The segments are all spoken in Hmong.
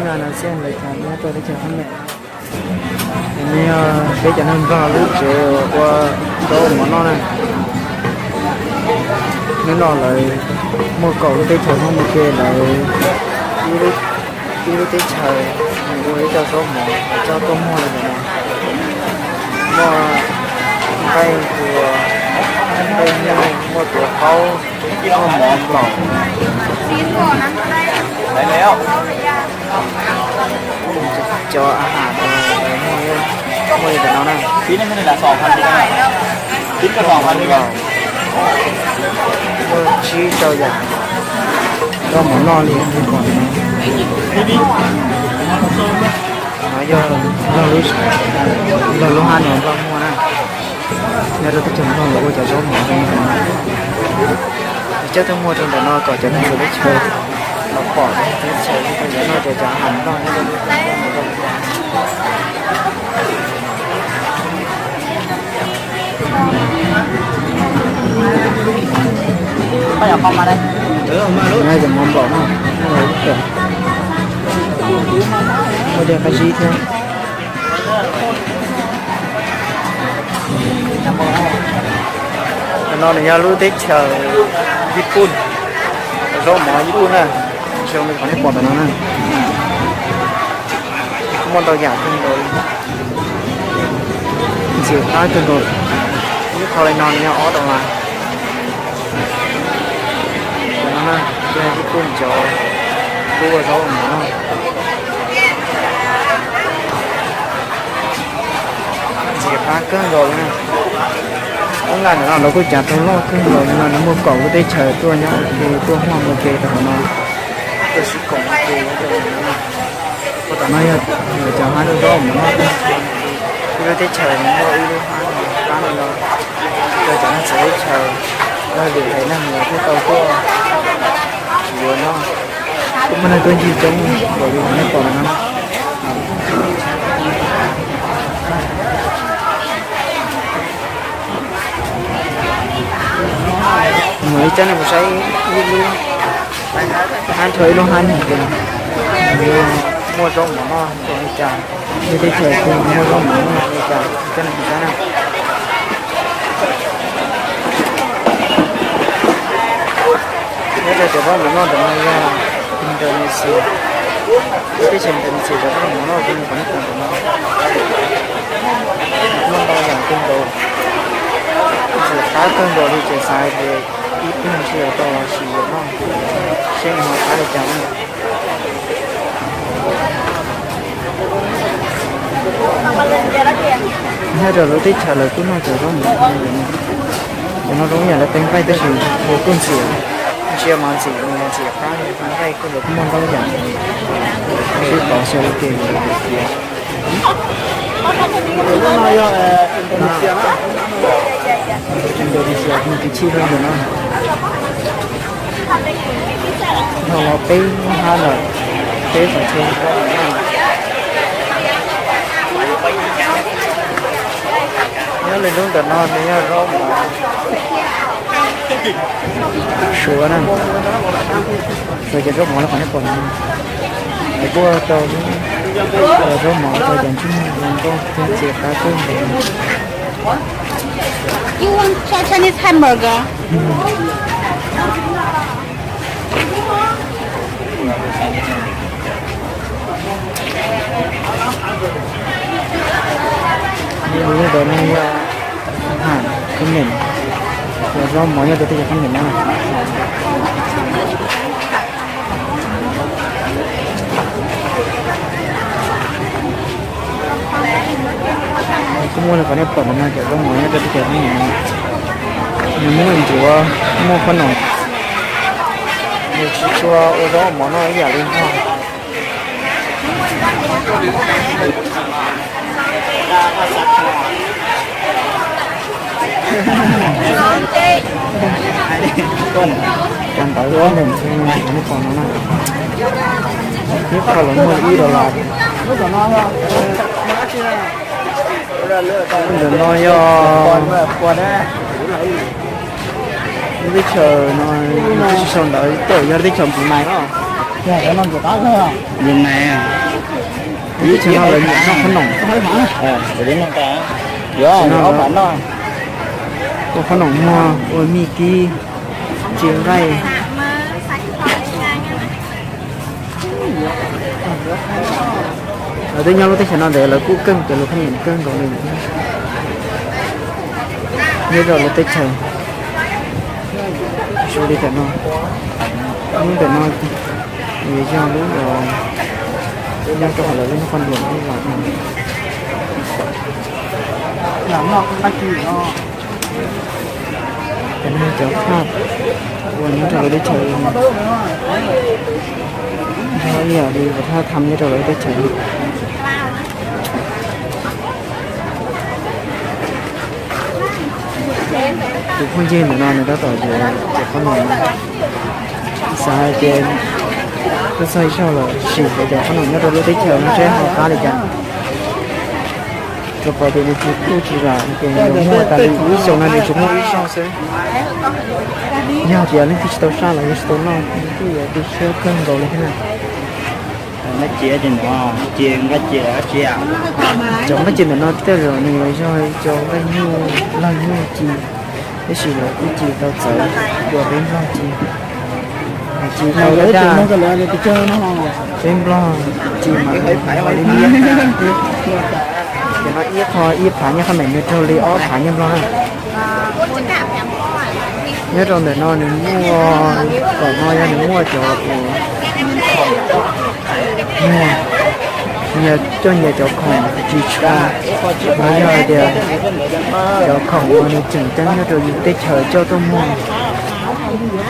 Nyob rau teb chaws Nplog, peb cov neeg Nplog lub tsev ua zaub mov noj na. Hnub no lawv muaj kaum lub teb chaws Hmoob ua ke, lawv ib lub teb chaws nws ua ib co zaub mov coj tuaj muag li ntawm no. Muaj nqaij npua, nqaij nyuj, muaj tuav qaub, muaj mov nplaum. Cov a has muaj li ntawm no na. Muaj tsib rau yam zaub mov noj li pom no. No yog Nplog lub hab no, Nplog muag na. Nyob rau teb chaws Nplog lawv ua cov zaub mov zoo li ntawm no. Coj tuaj muag rau ntawm no kom cov neeg lwm teb chaws los pom teb chaws Nplog noj cov, cov a has Nplog nyob rau teb chaws Nplog. Nyob zoo mov nplaum no, muaj dej qab zib thiab. Ntawm no nws yog lub teb chaws Yij Pun, zaub mov Yij Pun na. Zoo li qhov nej pom ntawm no na. Muaj ntau yam kawg nkaus, ntxim qab kawg nkaus. Ib qho li no nws yog ob dollar. Cov no na, yog Yij Pun cov tub ua zaub ua mov noj. Ntxim qab kawg nkaus li na. Lub nqaij ntawm no lawv kuj cav tau loj kawg nkaus li no, nws muaj kaum lub teb chaws tuaj nyob ua ke, tuaj muag ua ke rau qhov no, tuaj sib koom ua ke rau qhov no. Ua tom no yog cov hab zaub mov noj, ib lub teb chaws nws muaj ib lub hab qab no los rau cov neeg txawv teb chaws, yog lwm haiv neeg los kuj tau tuaj yuav noj. Kuj muaj neeg tuaj ncig coob npaum li qhov nej pom ntawm no. Mam li coj nej mus saib ib lub hab, ib lub hab nyob muaj zaub mov noj zoo li cas, lub teb chaws muaj zaub mov noj zoo li cas, coj nej mus saib na. Nyob rau cov zaub mov noj ntawm no yog Indonesia, lub teb chaws Indonesia cov zaub mov noj zoo li qhov nej pom ntawm no. Muaj ntau yam kawg nkaus, ntxim qab kawg nkaus li ces xav tias ib pliag ntshe yuav tau los sim yuav noj seb nws ho qab li cas na. Nyob rau lawv teb chaws lawv kuj noj cov zaub mov no, cov no zoo ib yam li tej nqaij tab sis ua kuj ntxim, ntsia mas ntxim, nws ntxim qab li tej nqaij kuj, lawv kuj muaj ntau yam, sib tov xyaw ua ke. Indonesia nws kwv txhiaj zoo ntawm no. Dhau los peb lub hab lawm, peb xeem txhua lub hab lawm. Nyob li lub ntawm no nws yog zaub mov Suav na, Suav cov zaub mov li qhov nej pom no. Lawv kuj tau zaub mov tau cov ntsej muag zoo nkauj thiab ntxim qab kawg nkaus. You want Chi- Chinese hamburger? Lub ntawm no yog Ham Kheeb Meem, yog zaub mov nyob rau teb chaws Kheeb Meem na. Kuj muaj li qhov nej pom ntawm no cov zaub mov nyob rau teb chaws Kheeb Meem no. Nws muaj ntsuav, muaj qhob noom, nws tsis tshua ua zaub mov noj ib yam li Nplog. Cov ntawv ua ntawm no na, ib qho los muaj ib dollar. Ntawm no yog lub teb chaws no, tsis sau ntawv, tej zaum yog lub teb chaws Brunei no. Brunei. Teb chaws no lawv nyiam noj qhob noom. Ua qhob noom muag, ua mij kib, tsis nqaij. Lawv twb nyob lub teb chaws no ntev lawv kuj keej, cov lus pheej nyeem keej nkaus li. Nyob rau lub teb chaws zoo li ntawm no, lub ntawm no yog lub nyob rau hauv lawv lub qhov ntuas lub las no. Cov no cov phaj uas nyob rau lawv teb chaws, nrog ib yam li uas thaj tham nyob rau lawv teb chaws. Tus phooj ywg ntawm no nws tab tom yuav cov qhob noom no, xav hais tias tuaj txog ib zaug los sim cov qhob noom nyob rau lub teb chaws no seb ho qab li cas. Rau qhov tias nws tsis kuj tsis lam ces nws muaj tas li ib xyoos no nws tsuas muaj ib zaug xwb. Yog tias leej twg tsis tau saj los yog tsis tau noj nws kuj yuav tu siab kawg nkaus li thiab na. Cov nqaij ci ntawm no tej zaum nws yuav yog cov nqaij nyuj log nyuj ci, tab sis lawv kuj ci tau txawv dua peb nplog ci. Ci tau ib dag, peb nplog ci mas li ib, ces no ib qho ib phav nyiaj qhov ntawm nws raug li ob phav nyiaj nplog na. Nyob rau ntawm no nws muaj, tom no yog nws muaj cov uas khoom, nyias coj nyias cov khoom tsis tshua, los yog hais tias cov khoom uas nws tseem ceeb nyob rau yus teb chaws coj tuaj muag,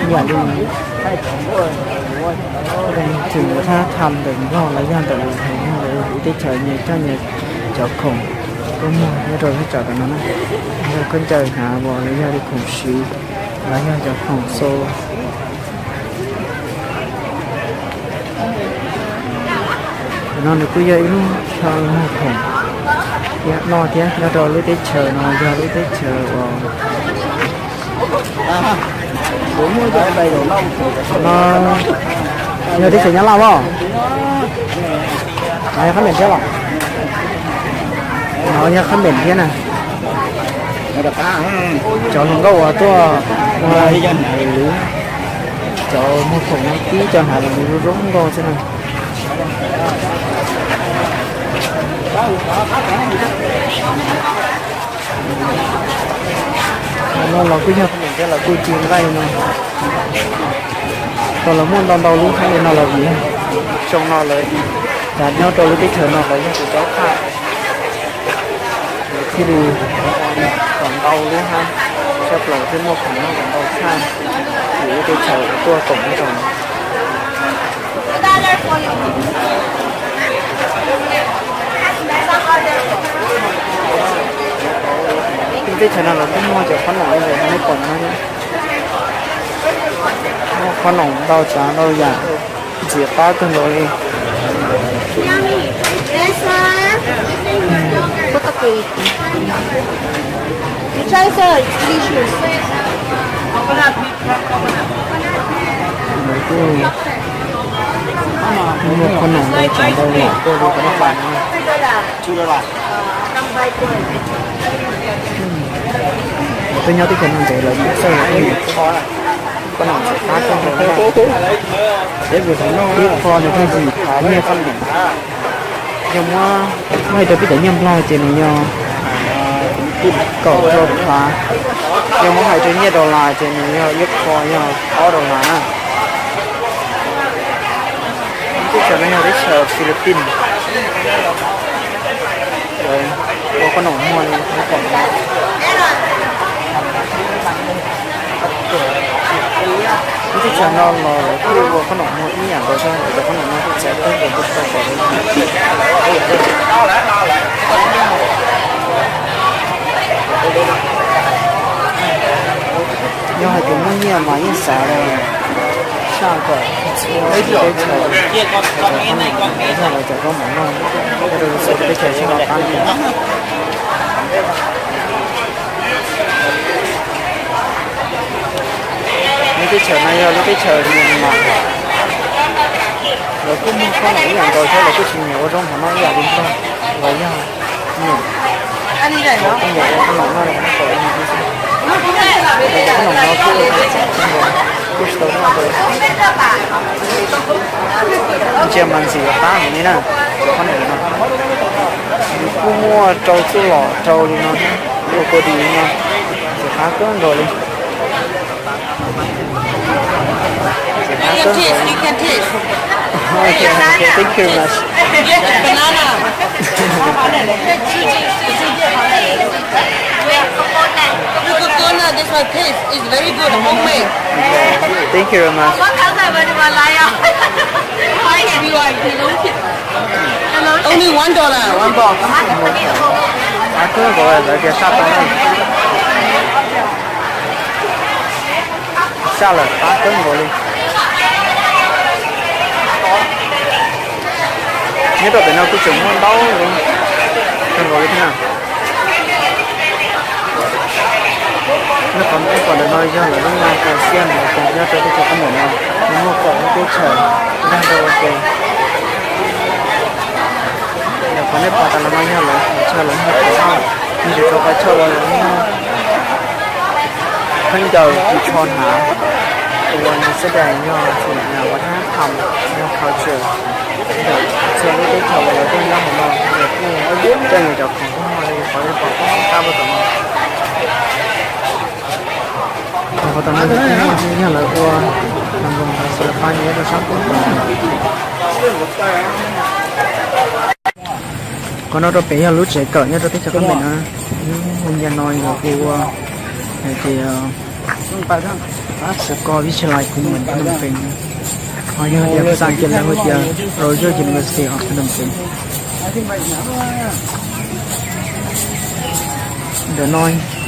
ib yam li tseem thab tham ntawm nplog los yog ntawm lus hais ntawm yus teb chaws nyias coj nyias cov khoom tuaj muag nyob rau lub tsam tam no na, yog khaub ncaws hnav los yog li khoom siv los yog cov khoom xo. Tam no nws kuj yog ib lub chaw muag khoom thiab noj thiab nyob rau lub teb chaws no yog lub teb chaws uas no yog teb chaws Nyab Laj os. No yog khab npem thiab los? No yog khab npem thiab na. Cov hluas nkauj uas tuaj ua cov muag khoom no tib co hnav zoo zoo nkauj xwb na. No los kuj yog khab npem thiab los kuj ci nqaij no. Tau los muaj ntau ntau lub khab npem no los vim xyoo no lawv nyob rau lub teb chaws no lawv yog tus cob phaj, lawv thiaj li kom ntau lub hab, tshaj plaws thiaj muaj khoom noj kom ntau tshaj yus lub teb chaws tuaj koom nyob rau. Lub teb chaws no lawv kuj muag cov qhob noom li ntawd nej pom no, muag qhob noom ntau tsav ntau yam, ntxim qab kawg nkaus li. Lawv kuj muag qhob noom ntau tsav ntau yam tuaj li qhov nej pom no. Lawv twb nyob teb chaws no ntev lawv kuj txawj ua qhob noom ntxim qab kawg nkaus li. Ib qho nws yog yim phav nyiaj qhob noom. Yog muab hais rau peb cov nyiaj Nplog ces nws yog kaum rau phav. Yog muab hais rau nyiaj dollar ces nws yog ib qho yog ob dollar na. Teb chaws no yog teb chaws Philippines. Ua qhob noom muag li nej pom no. Lub teb chaws no los lawv kuj ua qhob noom muag ib yam nkaus xwb, tab sis qhob noom no kuj txawv kawg nkaus kuj tsis tau pom li. Yog hais tias muaj nyiaj mas yeej xav los saj kom txhua teb chaws, yog lawv cov koob mov noj, yog rau txhua teb chaws sib haum qab li cas. Lub teb chaws no yog lub teb chaws Myanmar, lawv kuj muag qhob noom ib yam nkaus thiab, lawv kuj tsis nyiam ua zaub mov noj ib yam li Los yog niam, kuv nyuam ua koj nom no los kuv pom ib yam no xwb. Kuv cov koj nom no kuj, kuj tsis tau noj rau. Ntsia mas ntxim qab heev li na, cov koj nom no. Nws kuj muaj rau txuj lom rau li no thiab, ua kua dis li no, ntxim qab kawg nkaus li. You can taste, you can taste. Okay, okay, thank you very much. Yes, banana. The coconut, this one taste is very good, homemade. Thank you very much. Only one dollar, one box. Qab kawg nkaus, lawv tias saj tau na. Saj lawm qab kawg nkaus li. Nyob rau pem no kuj tseem muaj ntau kawg nkaus li thiab na. Nyob qhov nej pom ntawm no yog lawv lub naj kaus xiab ntawd, nyob rau teb chaws Qab Npaum no, nws muaj kaum lub teb chaws nrag rau ua ke. Yog qhov nej pom tas los no yog lawv qhov chaw lawv muag qhauv, nws tsis tau qhov chaw uas lawv muag khaub ncaws ris tsho hnav, uas nws xab dais yog txhua ua thab tham yog culture ntawm txhua lub teb chaws uas lawv tuaj nyob hauv no, lawv kuj coj nws cov khoom tuaj muag li qhov nej pom qab pem tom no. Qhov tom no yog lawv ua nploos xav pab nyob rau sab pem. Qhov no rau pem yog lub tsev kawm nyob rau teb chaws Qab Npaum no. Lub ncig no yog lawv ua hais tias Sav Kos Vij Chai Lai Kuv Muam Phnom Penh, ho yog tias xav kiag lawv hu tias Royal University of Phnom Penh. Ntawm no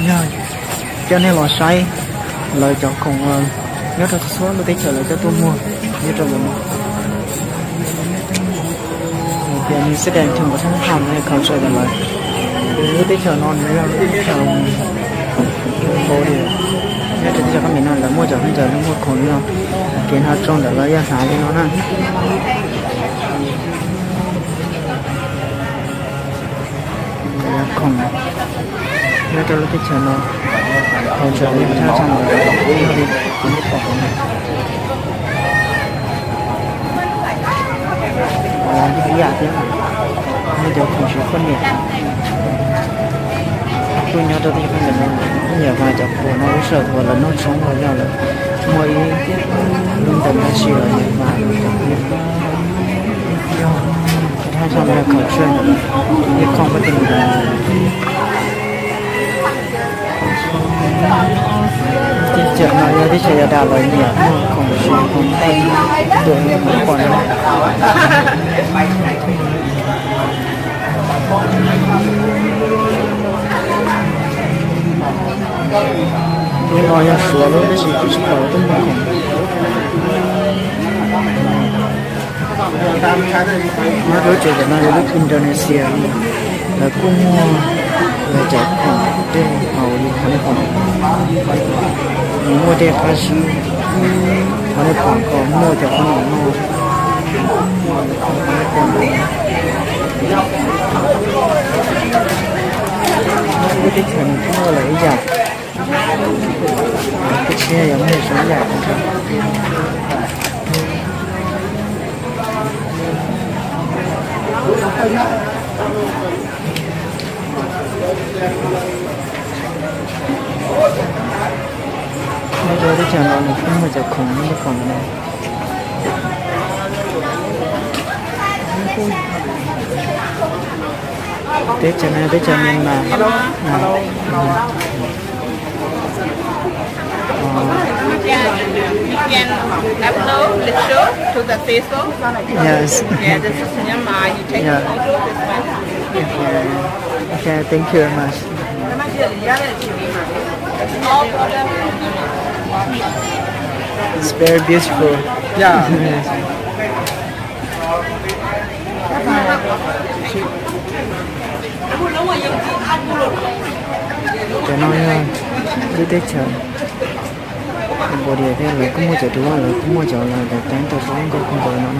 yog coj nej los saib lawv cov khoom uas nyob rau txhua lub teb chaws lawv coj tuaj muag nyob rau ntawm no. Hais tias nws xab dais yog ua thab tham no, culture ntawm lawv. Lub teb chaws no nws yog lub teb chaws Cambodia. Nyob rau teb chaws Qab Npaum no lawv muaj cov khaub ncaws, lawv muaj khoom li no. Kev hnav tsho ntawm lawv yog hnav li no na. Lawv khoom nyob rau lub teb chaws no, hauv tsev li thaj tsam no, yog li qhov nej pom no. Lawv ib yam thiab, nej cov khoom siv poj niam kuj nyob rau teb chaws Qab Npaum no, ib yam mas cov khoom no lub sij hawm uas lawv noj tshoob los yog lawv muaj ib lub ntawd tab sis los yog mas cov khoom yog thaj tsam no culture ntawm lawv, ib khoom poj niam. Teb chaws no yog teb chaws Yas Das lawv nyiam muag khoom siv khoom tej tuam khoom poj niam. Lub no yog Suav lub tab sis kuv tsis pom lawv tuaj muag khoom. Nyob rau lub tsev ntawm no yog lub Indonesia li, lawv kuj muag lawv cov khoom tej haus li qhov nej pom, nws muaj tej qab zib, qhov nej pom kom muaj cov qhov noj no. Lub teb chaws nws kuj muaj lawm ib yam, kuj tsis yog muaj zoo ib yam. Nyob rau teb chaws no nws kuj muaj cov khoom nej pom ntawm no. Teb chaws no teb chaws Myanmar. You can upload the show to the Facebook. Yes. Yeah, this is Myanmar. You take a photo, this one. Okay. Okay, thank you very much. It's very beautiful. Yeah. Cov no yog lub teb chaws Cambodia thiab, lawv kuj muaj cov duab, lawv kuj muaj cov lawv teeb tau duab nkauj kawg nkaus no.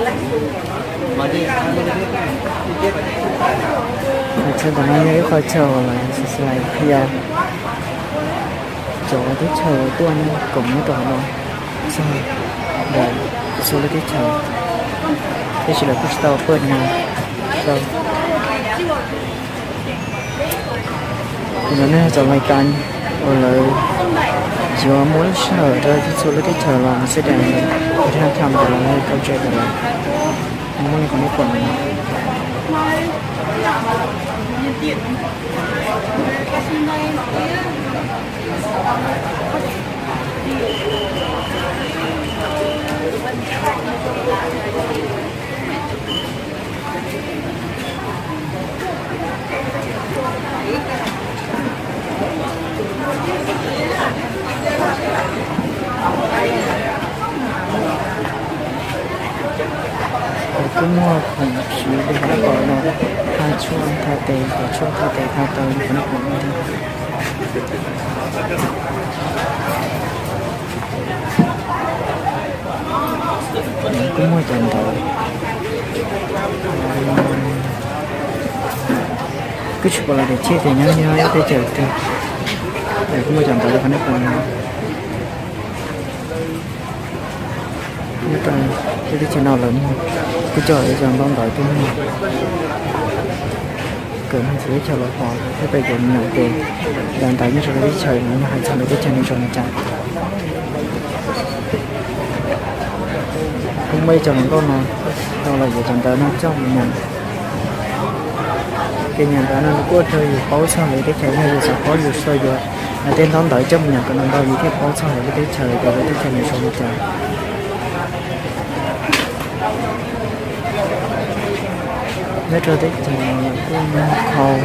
Qhov chaw ntawm no yog ib qhov chaw uas lawv xav xav yog cov teb chaws tuaj nyob koom nyob rau hauv no txog ntawm txhua lub teb chaws, tab sis lawv kuj tsis tau paj no rau. Tus no nej txog lais kas uas lawv yuav muab lub sij hawm rau txhua lub teb chaws los xab dais, thiab tham ntawm lawv hais kau tsawg ntawm lawv, muab li qhov nej pom no. Kuj muaj khoom siv li qhov nej pom no, thaj tshuaj thaj tes, qhov tshuaj thaj tes thaj taw li qhov nej pom no thiab. Kuj muaj cov ntawv, kuj tsis pom los tias thiaj tias nyob nyob ib teb chaws twg. Kuj muaj cov ntawv li qhov nej pom no. Nyob rau tej teb chaws no lawv muag, kuj coj ib co ntaub ntawv tuaj muag, kom neeg txhua teb chaws los pom thiab peb cov me nyuam ces dav ntawv nyob rau lawv teb chaws no yog hais txog lawv teb chaws nws zoo li cas. Kuj muaj ib co hluas nkauj no tau los yuav cov ntawv no coj mus nyeem. Ces nyeem ntawv no nws kuj ua rau yus paub txog lawv teb chaws, yog yus xav paub yus tsuas yuav tej ntaub ntawv coj mus nyeem kom ntau ntau yus thiaj paub txog lawv lub teb chaws, lawv lub teb chaws nws zoo li cas. Nyob rau teb chaws no kuj muaj khau,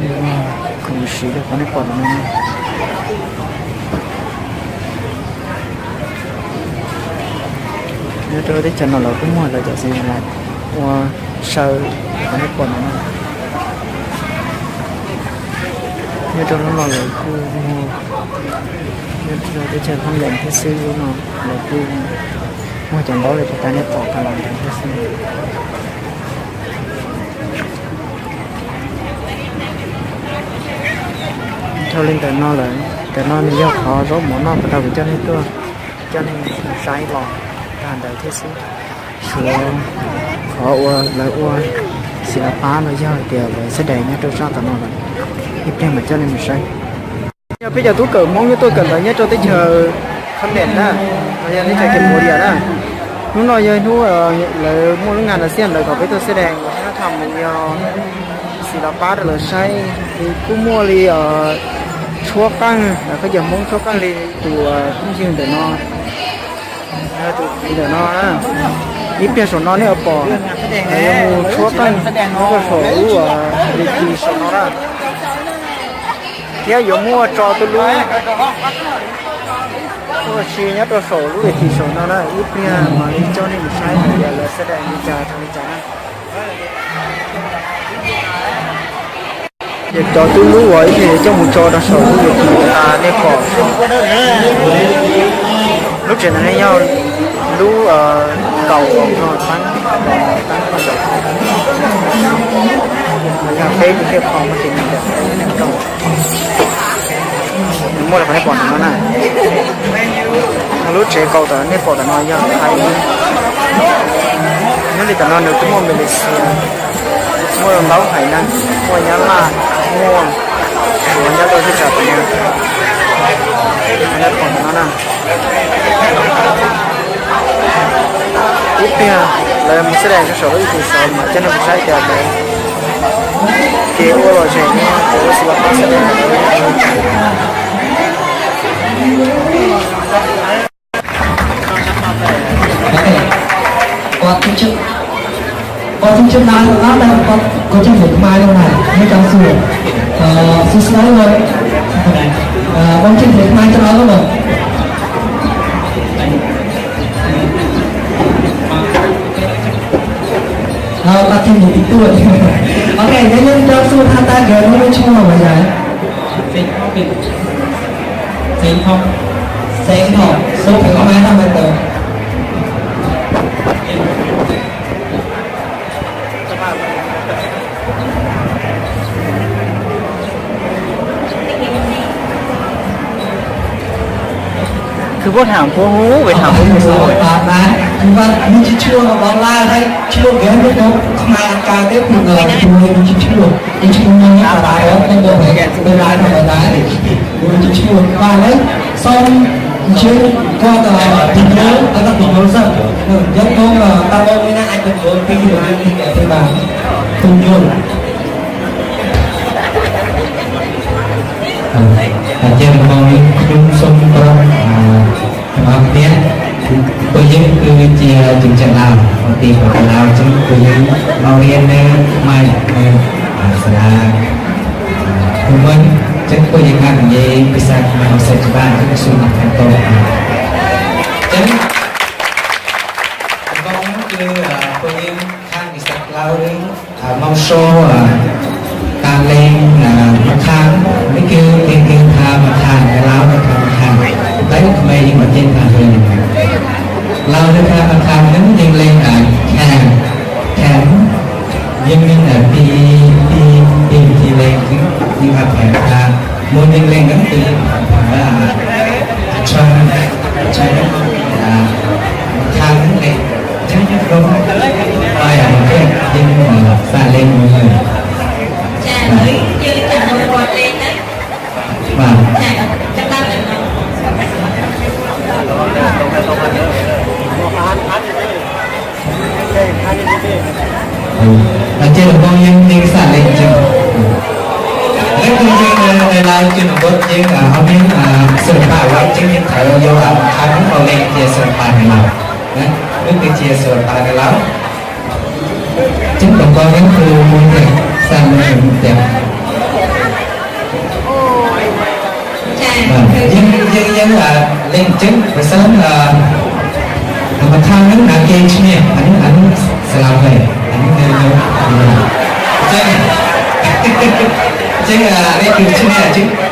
muaj khoom siv li qhov nej pom ntawm no. Nyob rau teb chaws no lawv kuj muag lawv cov xeem los ua saw li qhov nej pom ntawm no. Nyob rau lub no lawv kuj muag, nyob rau teb chaws Thoob Lees thiab xwb, lub no lawv kuj muag cov ntaub li puag ta nej pom tas los ntawd thiab xwb. Dhau li ntawm no lawm, ntawm no nws yog qhov zaub mov noj puag ta kuv coj nej tuaj, coj nej saib los tag ntawd thiab xwb. Suav qhov uas lawv ua xis las pab no yog tias lawv xab dais nyob rau sab tom no lawm, ib pliag mam coj nej mus saib. Yog peb cov tub kawm Hmoob nyob tuaj kawm ntawv nyob rau teb chaws Thoob Lees na, los yog teb chaws Cambodia na. Hnub no yog hnub lawv muaj lub nas nas xiaj ntawd kom peb tuaj xab dais ua thab tham mus yog xis las pab rau lawv saib. Kuj muaj li tshuab qeej, lawv qhov cov Hmoob tshuab qeej li tus phooj ywg ntawm no, tus txiv ntawm no. Ib pliag saum no nej yuav pom lawv yuav mus tshuab qeej nyob rau saum lub lis tis saum no na. Thiab yuav muaj tso tuj lub ua si nyob rau saum lub lis tis saum no na. Ib pliag mam li coj nej mus saib hais tias lawv xab dais li cas rau li cas na. Ces cov tuj lub uas ib pliag yuav coj mus tso rau saum lub lis tis tas nej pom, lub tsev ntawd ne yog lub kaum no, peb tus thiaj kho muaj tes neeg ntawm nws muaj li qhov nej pom ntawm no na. Lub tsev kaum tom nej pom tom no yog thaiv, nyob li tom no nws kuj muaj Malaysia, muaj ntaub haiv neeg, muaj nyab laj, muaj suav nyob rau teb chaws tom no, nej pom tom no na. Ib pliag lawv mus xab dais rau saum lub lis tis saud mas coj nej mus saib tias lawv kev ua lom zem no, kev ua xis las pab xab dais. Qua thính trước, qua thính trước nói nói ta qua, qua chân để mai luôn này, mấy cháu xưa. Ờ, xưa xưa luôn. Ờ, qua chân để mai cho nó luôn. Ờ, qua chân để tí tuổi. Ok, nếu như cháu xưa tha ta kìa, nó mới chung vào vậy. Xeev Thom. Xeev Thom, số phải có hai trăm mét tờ. Kuv kuj tham kuv hu, kuv tham kuv hu. Tus uas tas na, tus uas nws tsis tshua los los laj thiab tshua kev hlub rau Hmoob Asmeslikas thiab tus uas tus uas nws tsis tshua, nws tsis tshua nyob tas tas os, tej tus pem tus laj no tas tas, nws tsis tshua tas lawm. Xom ntshe koj tus nyuam, koj tus nyuam xwb, nws nyob rau tau li na, ai tus nyuam pib tus nyuam li tias peb mas tus nyuam. Cia mus mus hnub xom rau Hmoob Asmeslikas, kuj yeej kwv cia ceev tsam Lauj, ua tij pab Lauj, tseeb kuj yeej mau li neb Hmoob Asmeslikas, kuj muaj, tseeb kuj yeej kab ye pis xav Hmoob Asmeslikas tsis pab, tseeb kuj xu mas kab tau. Tseeb, koj yeej kwv, kuj yeej kab pis xav Lauj, mau so, tas lees, mas kham, neb kwv, kwv, kwv tham mas kham, Lauj mas kham, mas kham, Lauj mas yeej mas ceeb tham hwv. Lauj tham mas kham, neb yeej lees, kham, kham, yeej lees, pi, pi, pi, pi lees, yeej mas kham, kham, muaj yeej lees nab kwv, tshaj, tshaj, kham, lees, tseeb, yeej, yeej xav lees mus. Ces lus npoo yeej yeej xav lees tseeb. Leej twg yeej, Lauj, ces lus npoo yeej, ob niag, xwm pam Lauj tseeb yeej thawv yog, kham, neb mau lees cia xwm pam Lauj. Neb twb cia xwm pam Lauj. Tseeb lus npoo yeej twb mus tias, xav lees mus tias. Yeej, yeej, yeej lees tseeb, pab xab, mas kham neb hnav ke tshiab, a neb, a neb xav Lauj, a neb, tseeb, tseeb, leej twg tshiab,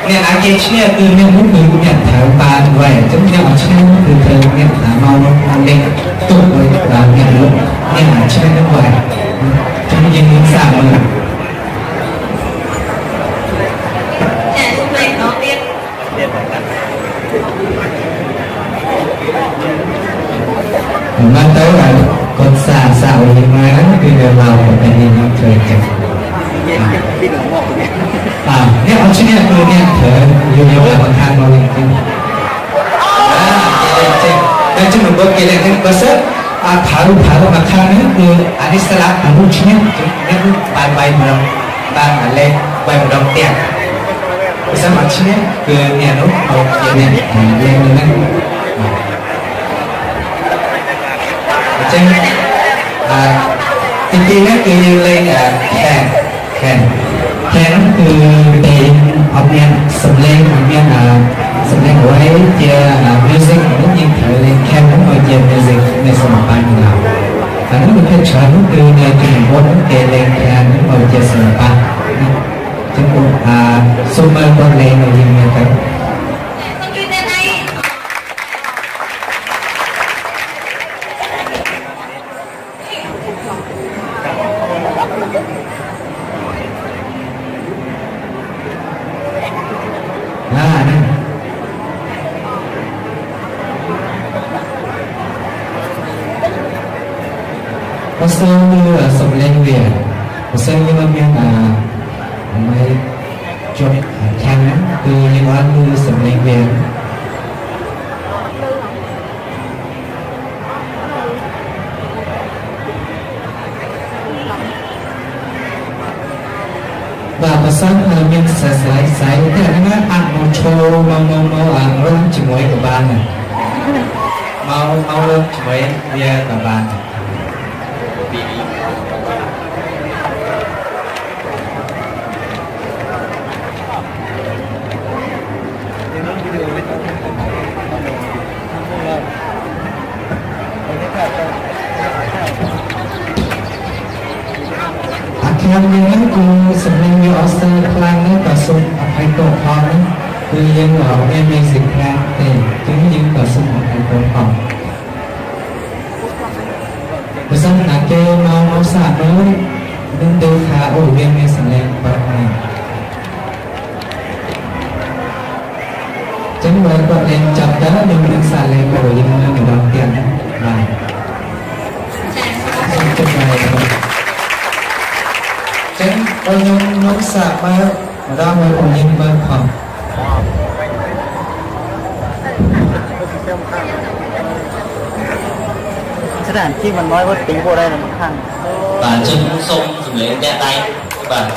niam hnav ke tshiab twg niam lub twg niam thawv pab Lauj, tseeb niam tshiab twg thawv niam hnav mau, mau lees tuaj ua niam lub, niam tshiab neb Lauj, tseeb yeej xav Lauj. Mas tau, koj xav, xav ua li mas kwv Lauj kom peb li no txhua ceev. Niam tshiab niam twg niam thawv yus yuav mas kham mau lees tseeb. Ces lees tseeb, tseeb lus npoo ces lees tseeb, pab xab, thawv, thawv mas kham neb twg, a neb xav Lauj, a neb tshiab, neb pab npai mus rau, pab lees npai mus rau tiam. Pab xab mas tshiab kwv niam lub, ces niam lees mus na. Tseeb, tis tis neb kwv yeej lees, kham, kham, kham neb kwv tes ob niag xam lees, ob niag xam lees ua cia music, neb yeej thawv lees kham neb ua cia music, neb xav pab Lauj. Neb mus thiaj tshav neb kwv niam tis npoo neb tes lees kham neb ua cia xav pab. Tseeb kuv, xu mas npoo lees no yeej yog tau. Pab xab, xam lees vias, pab xab yeej ob niag, maiv cov kham na, kwv yeej ob niag xam lees vias. Mas pab xab yeej xaiv xaiv xaiv thiab neb mam mus tsho mau mau mau, lub tsis muaj ib kom npaj na. Mau mau lub tsis muaj ib kom npaj na. Ab, kham neb kuv xam lees vias ob xab kham neb kom xu a phais tau qhov neb, kuv yeej los neb music kham tes kuv yeej kom xu a phais tau qhov. Pab xab hnav ke no, xav pab neb ntws qha ua vias neb xam lees pab neb. Tseeb ua Các bạn nên chăm đỡ những bức xạ lên của những người đầu tiên. Và xin chúc mừng. Chính có những nóng xạ mà ra ngoài của những văn phòng. สถานที่มันน้อย ว่าตีพวกได้นะมันข้าง បាទ ជូនសូមសម្លេងអ្នកដៃ បាទ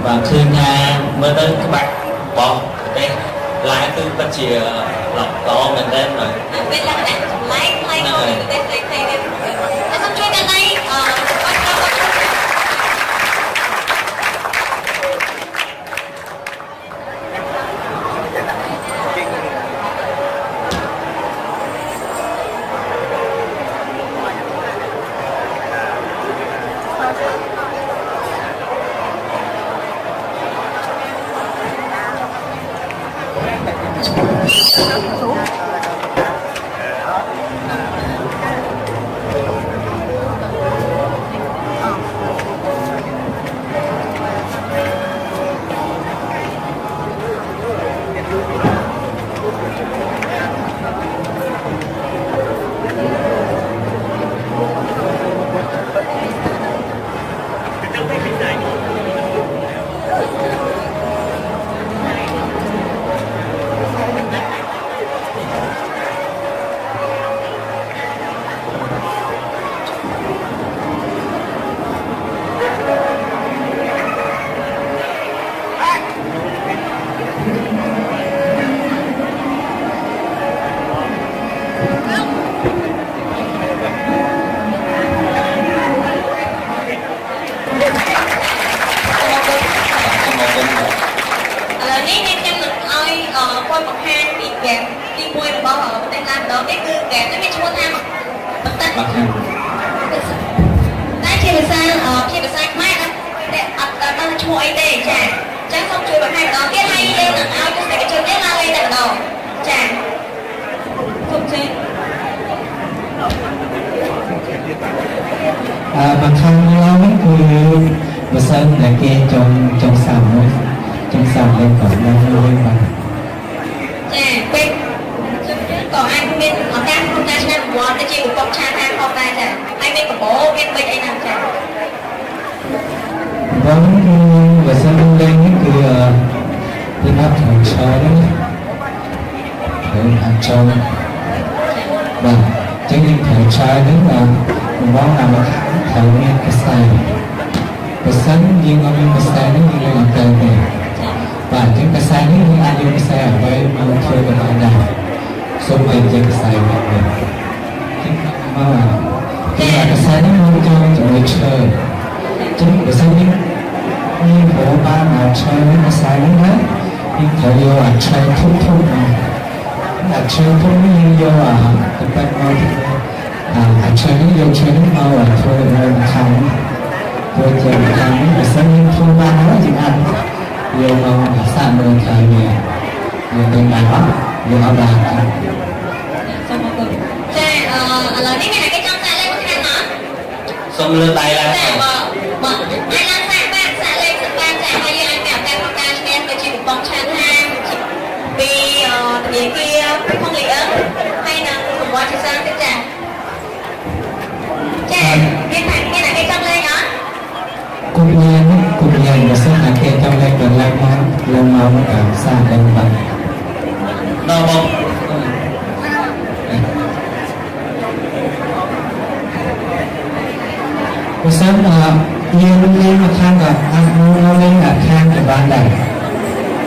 Và thưa nhà mới tới các bạn, bỏ cái lá tư bắt chìa lọc có mình đến rồi. Bên là cái lá, lá, lá. Đúng rồi. Cái tên, tên, tên. Nó không chui ra đây, ờ, con, con, con.ឥឡូវនេះ ខ្ញុំនឹងឲ្យ អឺ ពណ៌បង្ហាញពីហ្គេមទីមួយរបស់ប្រទេសឡាំដង នេះគឺហ្គេមនេះមានឈ្មោះថា បន្តិច តែជាភាសា អឺ ជាភាសាខ្មែរ អត់ អត់ដឹងឈ្មោះអីទេ ចា អញ្ចឹងសូមជួយបង្ហាញម្ដងទៀត ហើយយើងនឹងឲ្យទស្សនិកជនយើងឡើងលេងតែម្ដង ចា សូមជឿ Và khăn áo này cứ bật sân để kia trong, trong sàn thôi. Trong sàn lên còn đang hơi mà. Dạ, bên, chúng tôi còn ai cũng biết, ở các không gianឆ្នាំ 2025 tôi chỉ cũng bọc cha tha không ta, dạ. Ai biết có bố, biết bên đây nào, dạ. Vâng, bật sân lên cái cứ, ờ, bên áp thổi soi đấy. Thawv hnav tsau. Vâng, chấm nyiam thawv tsau nws, mov na mas thawv nyiam kas xais. Kas xais nws yeej ua nyiam kas xais nws yeej ua tas ne. Vâng, chấm kas xais nws yeej ua nyiam kas xais ở đây mà thưa các bạn đây. Số bảy chấm kas xais các bạn. Vâng, chấm kas xais nws ua nyiam cov nws tsau. Chấm kas xais nws nyiam hov ba na tsau nws kas xais nws na. Nws thawv yuav tsau thub thub na. Nws tsau thub nws yeej yuav, tus paj no, tsau nws yuav tsau nws no, thua khau, thua ces khau nws kas xais nws thub ba na yeej ăn. Yuav no xam nws thawv nws, yuav nws na, yuav ob ba. Dạ, ờ,ឥឡូវនេះមានអ្នកគេចង់សាកលេងបន្ថែមមក? Xông lượt tay lên. Dạ, vâng. Vâng. Ai đang sẵn sàng, sẵn sàng lên sân bay, sẵn sàng, hai đứa anh mèo đang không đang xem cái chuyên mục bóng chà tha, vì, ờ, từ phía kia không lý ứng, hay là không có thời gian tiếp trả. Dạ, hiện tại, hiện tại cái trong đây đó. Kuv nyiam, kuv nyiam, mas xwb hais tias coj leej kawm leej hmoob, leej hmoob mas kam xaj leej hmoob. No mog. Mas xwb, ib leej mas khang kom, ib leej mas khang kom ban đẳng.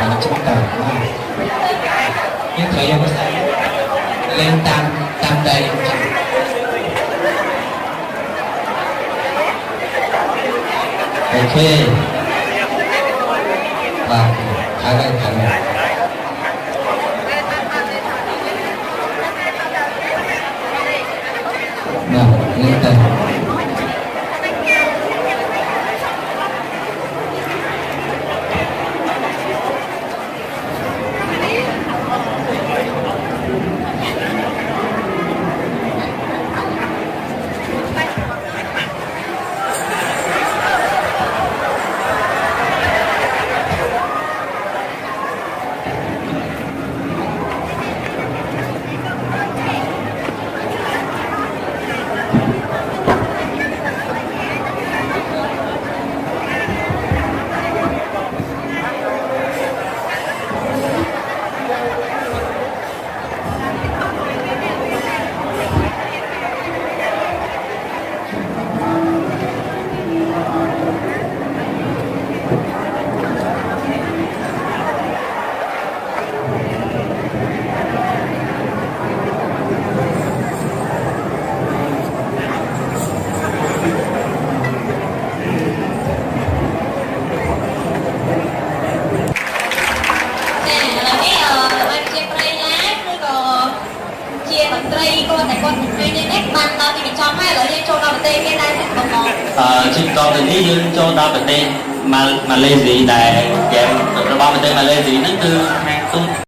Ờ, chứng tỏ mà. Nhất thời em có sai. Lên tam, tam đây. Ok. Và khá là khá là. Nào, lên đây. Nè, lawv peb, ờ, lawv chia rau lab, rau chia rau rau, rau neb ban tau ti mi tso mai lawv yeej tso rau pem tej peb lab xwb tau mos. Tsis tau pem teb yeej tso rau pem tej, mas, mas le zis daim, ces rau pem tej mas le zis neb twb hais tub.